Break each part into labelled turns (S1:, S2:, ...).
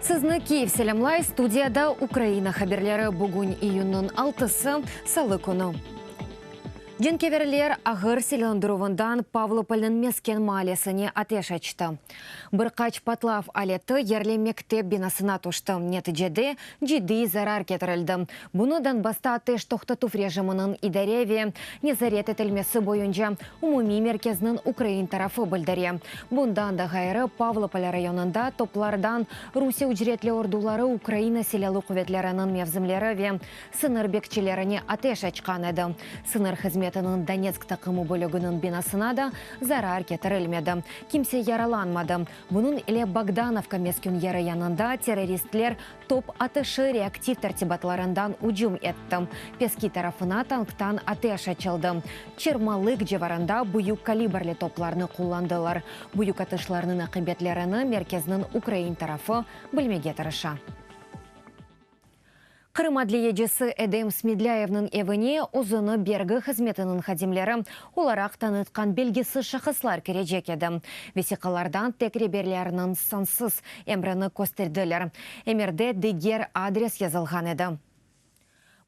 S1: Sizni Kiyev selâmlay, studiyada Ukraina haberleri. Bugün iyünniñ altısı, salı künü. Cenkeverler ağır silâlandıruvından Pavlopolnıñ mesken maalesine ateş açtı. Bir qaç patlav aleti yerli mektep binasına tüşti, neticede ciddiy zarar ketirildi. Bunı Donbassta ateş toqtatuv rejiminiñ idare ve nezaret etilmesi boyunca umumiy merkezniñ ukrain tarafı bildire. Bundan da ğayrı, Pavlopol rayonında toplardan Rusiye ücretli orduları Ukraina Silâlı quvetleriniñ mevzimleri ve sıñır bekçilerine ateş açqan edi. Sıñır hızmetiniñ Donetsk taqımı bölüginiñ binasına da zarar ketirilmedi. Kimse yaralanmadı. Bunıñ ile Bogdanovka meskün yeri yanında terroristler top atışı reaktiv tertibatlarından ücüm etti. Peski tarafına tanktan ateş açıldı. Çermalık civarında büyük kalibrli toplarnı qullandılar. Büyük atışlarnıñ aqibetlerini merkezniñ ukrain tarafı bilmege tırışa. Qırım adliyecisi Edem Smedlâyevniñ evine özüni bergi hızmetiniñ hadimleri olaraq tanıtqan belgisiz şahıslar kirecek edi. Vesiqalardan tek reberlerniñ sansız emrini kösterdiler. Emirde diger adres yazılğan edi.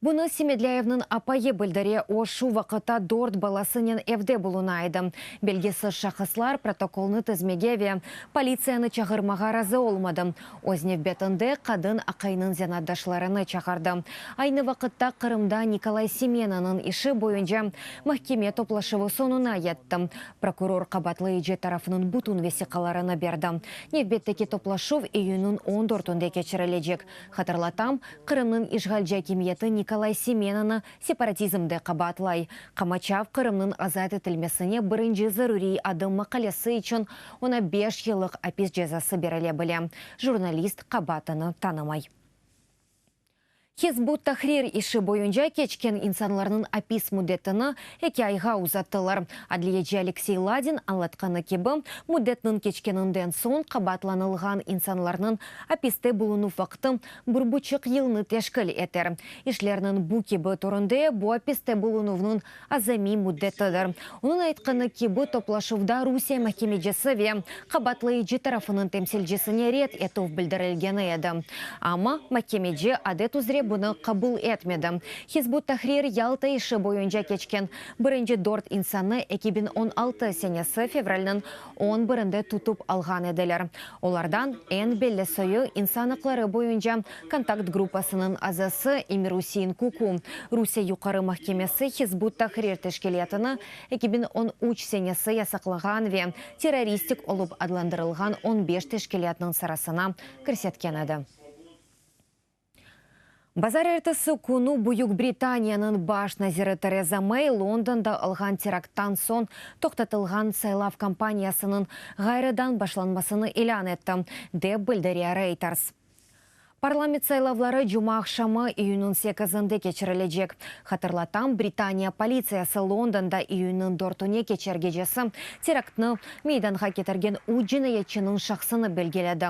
S1: Bunı Semedlâyevniñ apayı bildire, o, şu vaqıtta dört balasınen evde buluna edi. Belgisiz şahıslar protokolnı tizmege ve politsiyanı çağırmağa razı olmadı. Öz nevbetinde qadın aqayınıñ zenaatdaşlarını çağırdı. Aynı vaqıtta Qırımda Nikolay Semenanıñ işi boyunca mahkeme toplaşuvı soñuna yetti. Prokuror qabaatlayıcı tarafınıñ bütün vesiqalarını berdi. Nevbetteki toplaşuv iyünniñ on dörtünde keçirilecek. Hatırlatam, Qırımnıñ işğalci akimiyeti Nikolay Semenanı separatizmde qabaatlay. Qamaçav Qırımnıñ azat etilmesine birinci zaruriy adım maqalesi içün oña beş yıllıq apis cezası berile bile. Jurnalist qabaatını tanımay. Hizb ut-Tahrir işi boyunca keçken insanlarnıñ apis müddetini eki ayğa uzattılar. Adliyeci Aleksey Ladin añlatqanı kibi, müddetniñ keçkeninden soñ qabaatlanılğan insanlarnıñ apiste bulunuv vaqtı bir buçuq yılnı teşkil eter. İşlerniñ bu kibi türünde bu apiste bulunuvnıñ azamiy müddetidir. Onıñ aytqanı kibi, toplaşuvda Rusiye mahkemecisi ve qabaatlayıcı tarafınıñ temsilcisine red etüv bildirilgeni edi. Amma mahkemeci adet üzre bunı qabul etmedi. Hizb ut-Tahrir Yalta işi boyunca keçken birinci dört insannı 2016 senesi fevralniñ on birinde tutıp alğan ediler. Olardan eñ belli soyu İnsan aqları boyunca kontakt gruppasınıñ azası Emir-Usein Kuku. Rusiye Yuqarı mahkemesi Hizb ut-Tahrir teşkilâtını 2013 senesi yasaqlağan ve terroristik olıp adlandırılğan on beş teşkilâtnıñ sırasına kirsetken edi. Bazarertesi künü Büyük Britaniyanıñ baş naziri Tereza Mey Londonda olğan terakttan soñ toqtatılğan saylav kampaniyasınıñ ğayrıdan başlanmasını ilân etti, dep bildire Reuters. Parlament saylavları cumaaqşamı, iyünniñ sekizinde keçirilecek. Hatırlatam, Britaniya politsiyası Londonda iyünniñ dörtüne keçer gecesi teraktnı meydanğa ketirgen üç cinayetçiniñ şahsını belgiledi.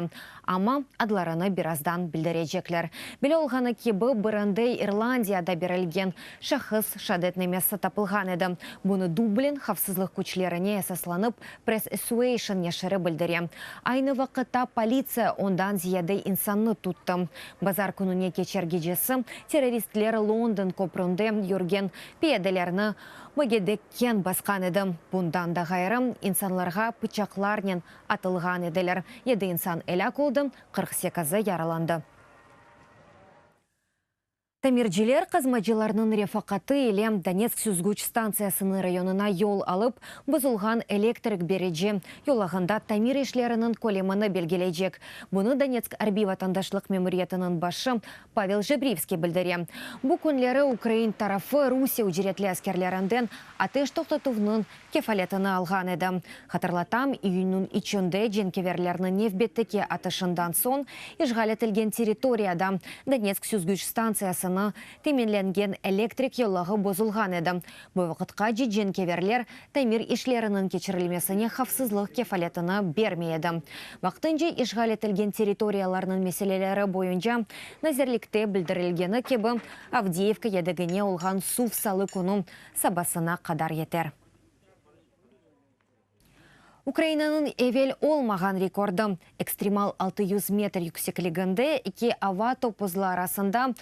S1: Amma adlarını birazdan bildirecekler. Belli olğanı kibi, birinde İrlandiyada berilgen şahıs şeadetnamesi tapılğan edi. Bunı Dublin havfsızlıq küçlerine esaslanıp Press Association neşiri bildire. Aynı vaqıtta politsiya ondan ziyade insannı tuttı. Bazar kününe keçer gecesi terroristler London köpründe yürgen piyadelerni mögedekken basqan edi. Bundan da ğayrı, insanlarğa pıçaqlarnen atılğan ediler. Yedi insan elâk oldı, 48-i yaralandı. Tamirciler qazmacılarnıñ refaqatı ile Donetsk süzgüç stantsiyasınıñ rayonına yol alıp, bozulğan elektrik berici yolağında tamir işleriniñ kölemini belgileycek. Bunı Donetsk arbiy vatandaşlıq memuriyetiniñ başı Pavel Jebrivskiy bildire. Bu künleri ukrain tarafı Rusiye ücretli askerlerinden ateş toqtatuvnıñ kefaletini alğan edi. Hatırlatam, iyünniñ içinde cenkeverlerniñ nevbetteki atışından soñ işğal etilgen territoriyada Donetsk süzgüç stantsiyasını teminlengen elektrik yollağı bozulğan edi. Bu vaqıtqace cenkeverler tamir işleriniñ keçirilmesine havfsızlıq kefaletini bermey edi. Vaqtınca işğal etilgen territoriyalarnıñ meseleleri boyunca nazirlikte bildirilgeni kibi, Avdiyevka yedegine olğan suv salı künü sabasına qadar yeter. Ukrainanıñ evel olmağan rekordı, ekstremal 600 metr yüksekliginde eki ava topuzlı arasında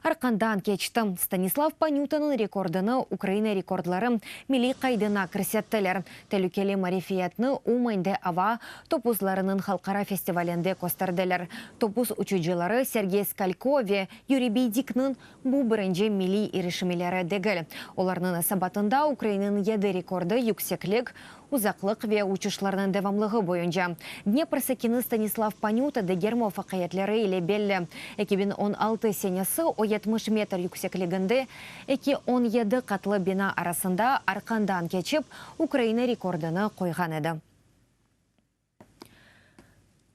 S1: arqandan keçti. Stanislav Panütanıñ rekordını Ukraina rekordları milliy qaydına kirsettiler. Telükeli marifiyetni Umande ava topuzlarınıñ halqara festivalinde kösterdiler. Topuz uçucıları Sergey Skalko ve Yuriy Beydikniñ Bu birinci milliy irişimileri degil. Olarnıñ esabatında Ukrainanıñ yedi rekordı yükseklik, uzaqlıq ve uçuşlarnıñ devamlığı boyunca. Dnepr sakini Stanislav Panüta diger muvafaqiyetleri ile belli. 2016 senesi o 70 metr yüksekliginde eki 17 qatlı bina arasında arqandan keçip, Ukraina rekordını qoyğan edi.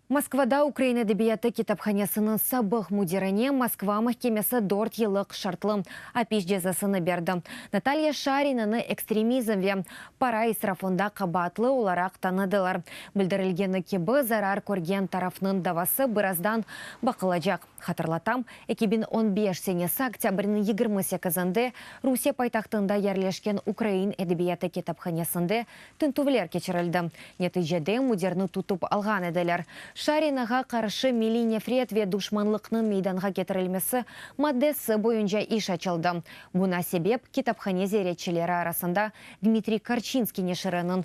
S1: Moskvada Ukrain edebiyatı kitaphanesiniñ sabıq müdirine Moskva mahkemesi dört yıllıq şartlı apis cezasını berdi. Natalya Şarinanı ekstremizm ve para israfında qabaatlı olaraq tanıdılar. Bildirilgeni kibi, zarar körgen tarafnıñ davası birazdan baqılacaq. Hatırlatam, 2015 senesi oktâbrniñ 28-inde Rusiye paytahtında yerleşken Ukrain edebiyatı kitaphanesinde Tintüvler keçirildi. Neticede müdirni tutıp alğan ediler. Şarinağa qarşı milliy nefret ve duşmanlıqnıñ meydanğa ketirilmesi maddesi boyunca iş açıldı. Buna sebep, kitaphane ziyaretçileri arasında Dmitriy Korçinskiy neşiriniñ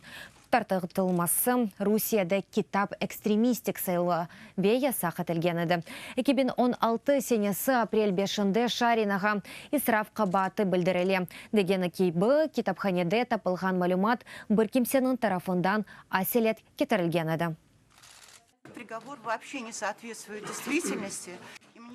S1: tarqatılması Rusiyede kitap ekstremistik sayıla ve yasaq etilgen edi. 2016 senesi aprel beşinde Şarinağa israf qabaatı bildirile. Degeni kibi, kitaphanede tapılğan malümat bir kimseniñ tarafından aselet ketirilgen edi.
S2: Prigovor voobşe ne sootvetstvuet deystvitelnosti.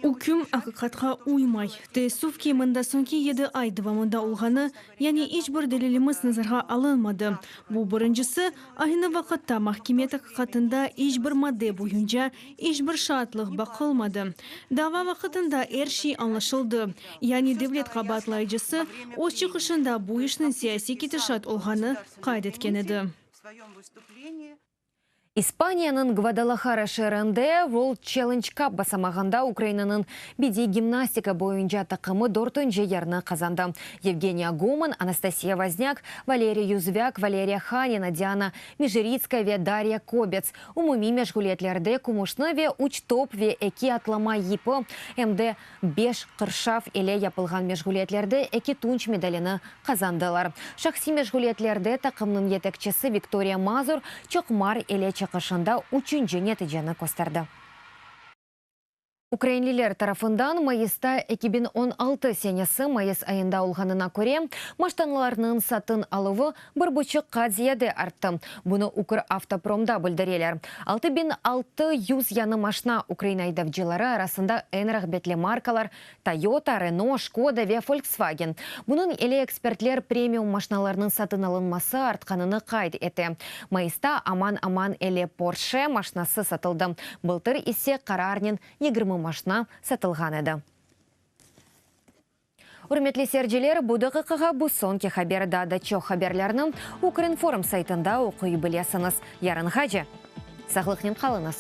S3: Üküm aqiqatqa uymay. Teessüf ki, mında soñki yedi ay devamında olğanı, yani iç bir delilimiz nazarğa alınmadı. Bu birincisi. Aynı vaqıtta mahkeme taqiqatında iç bir madde boyunca iç bir şaatlıq baqılmadı. Dava vaqıtında er şey añlaşıldı. Yani devlet qabaatlayıcısı öz çıqışında bu işniñ siyasiy ketişat olğanı qayd etken edi.
S1: İspaniyanıñ Gvadalahara şeerinde World Challenge Cup basamağında Ukrainanıñ bediy gimnastika boyunca taqımı dörtünci yerni qazandı. Yevgeniya Goman, Anastasiya Voznâk, Valeriya Yuzvâk, Valeriya Hanina, Diana Mejeritskaya ve Darya Kobets umumiy meşğuliyetlerde kümüşni ve üç top ve eki atlama yipi, em de beş qırşav ile yapılğan meşğuliyetlerde eki tunç medalini qazandılar. Şahsiy meşğuliyetlerde taqımnıñ yetekçisi Viktoriya Mazur çoqmar ile çıqışında üçünci neticeni kösterdi. Ukrainliler tarafından mayısta 2016 senesi mayıs ayında olğanına köre, maştanlarnıñ satın aluvı bir buçuq qat ziyade arttı. Bunı Ukravtopromda bildireler. 6600 yañı maşna ukrain aydavcıları arasında eñ rağbetli markalar Toyota, Renault, Şkoda ve Volkswagen. Bunıñ ile ekspertler premium maşnalarnıñ satın alınması artqanını qayd ete. Mayısta aman-aman 50 Porsche maşnası satıldı, bıltır ise qararnen 20 maşna satılğan edi. Ürmetli seyirciler, bu daqiqağa bu soñki haber. Daa da çoq haberlerni Ukrinform saytında oquy bilesiñiz. Yarınğace sağlıqnen qalıñız!